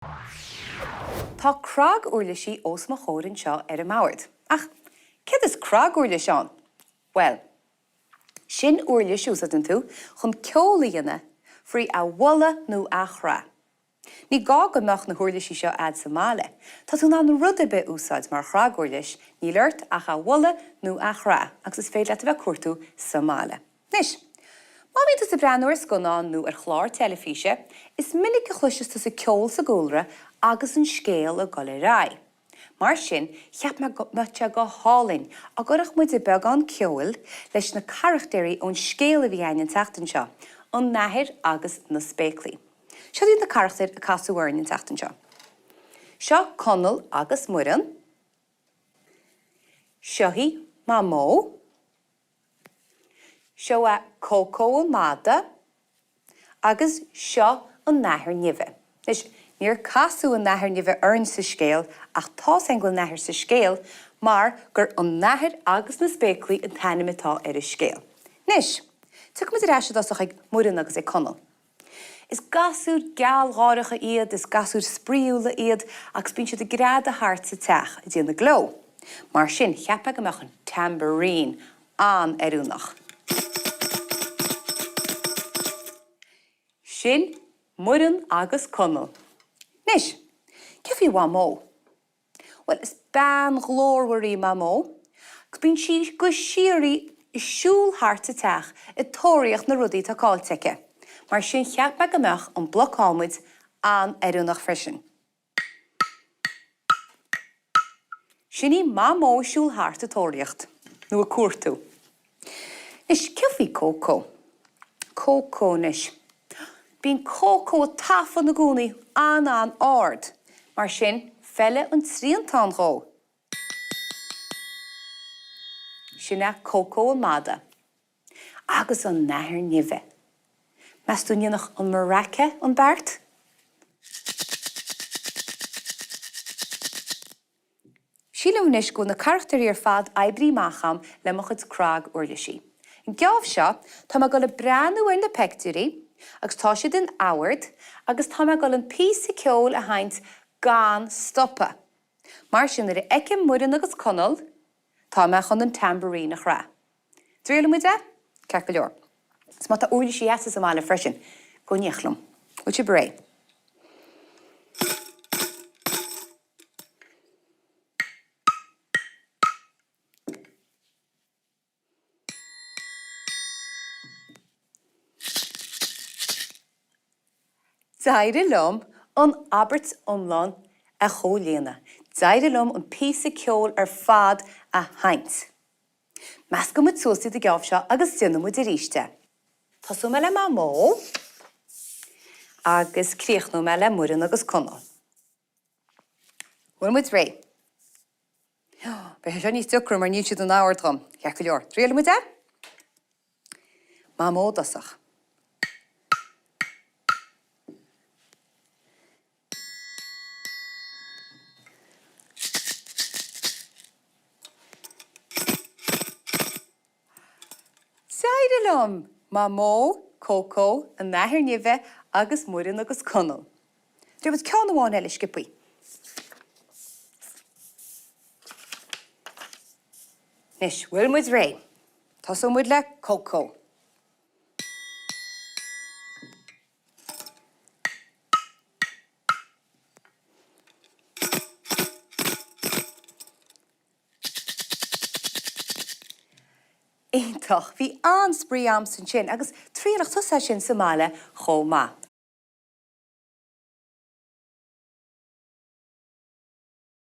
Tá craguirlisí os mo chomhair anseo ar an mbord. Ach céard is craguirlis ann? Bhuel, sin uirlis a úsáideann tú chun ceol a dhéanamh frí a bhualadh nó a chrá. Ní gá go mbeadh na huirlisí seo a'd sa mbaile. Tá tú in ann rud ar bith a úsáid mar chraguirlis, níl ort ach a bhualadh nó a chrá agus is féidir leat a bheith ag cuartú sa mbaile. Anois, má bhíonn tusa ag breathnú ar scannán nó ar chlár teilifíse, is minic a chloiseas tusa ceol sa gcúlra agus an scéal ag dul ar aghaidh. Mar sin, cheap mé go mbeadh sé go hálainn dá gcuirfeadh muide beagán ceoil leis na carachtéirí ón scéal a bhí againn an tseachtain seo, An Nathair agus na Spéaclaí. Seo iad na carachtair a casadh orainn an tseachtain seo. Seo Conall agus Muireann. Seo í Mamó. Seo é Cócó an mada agus seo an nathair nimhe. Anois, níor casadh an nathair nimhe orainn sa scéal ach tá's againn go bhfuil nathair sa scéal mar gur An Nathair agus na Spéaclaí an t-ainm atá ar an scéal. Anois, tiocfaimid ar ais i dtosach ag Muireann agus ag Conall. Is gasúir gealgháireacha iad, is gasúir spraíúla iad agus bíonn siad ag greadadh thart sa teach ag déanamh gleo. Mar sin, cheap mé go mbeadh an tambourine an-oiriúnach. Sin Muireann agus Conall. Anois, céard faoi Mhamó? Bhuel, is bean ghlórmhar í Mamó agus bíonn sí go síoraí ag siúl thart sa teach ag tóraíocht na rudaí atá caillte aici. Mar sin cheap mé go mbeadh an bloc adhmaid an-oiriúnach freisin. Sin í Mamó ag siúl thart ag tóraíocht, nó ag cuartú. Anois, céard faoi Cócó? Cócó anois. Bíonn Cócó ag tafann i gcónaí an-an-ard. Mar sin, feilfidh an triantán dhó. Sin é Cócó an mada. Agus an nathair nimhe. Meas tú an ndéanfadh an maraca an beart? Sílim anois go bhfuil na carachtéirí ar fad oibrithe amach a'm le mo chuid crag-uirlisí. An geábh seo, tá mé ag dul ag breathnú ar na peictiúirí, agus tá siad in ord, agus tá mé ag dul an píosa ceoil a sheinnt gan stopadh. Mar sin, nuair a fheicim Muireann agus Conall, tá mé chun an tambourine a chrá. Triailfidh muid é? Ceart go leor. Is má tá uirlisí a'dsa sa mbaile freisin, gabh in éineacht liom. Bhfuil sibh réidh? D'éirigh liom an abairt iomlán a chomhlíonadh. D'éirigh liom an píosa ceoil ar fad a sheinnt. Meascfaidh muid suas iad an geábh seo agus déanfaidh muid arís é. Tosóidh mé le Mamó agus críochnóidh mé le Muireann agus Conall. Bhfuil muid réidh? Beidh sé seo níos deacra mar níl siad in ord dhom. Ceart go leor. Triailfidh muid é? Mamó i dtosach. D'éirigh liom! Mamó, Cócó, an Nathair Nimhe agus Muireann agus Conall. Déanfaidh muid ceann amháin eile sciobthaí. Anois, bhfuil muid réidh? Tosóidh muid le Cócó. Iontach! Bhí an-spraoi a'msa ansin agus triailfidh tusa é sin sa mbaile chomh maith.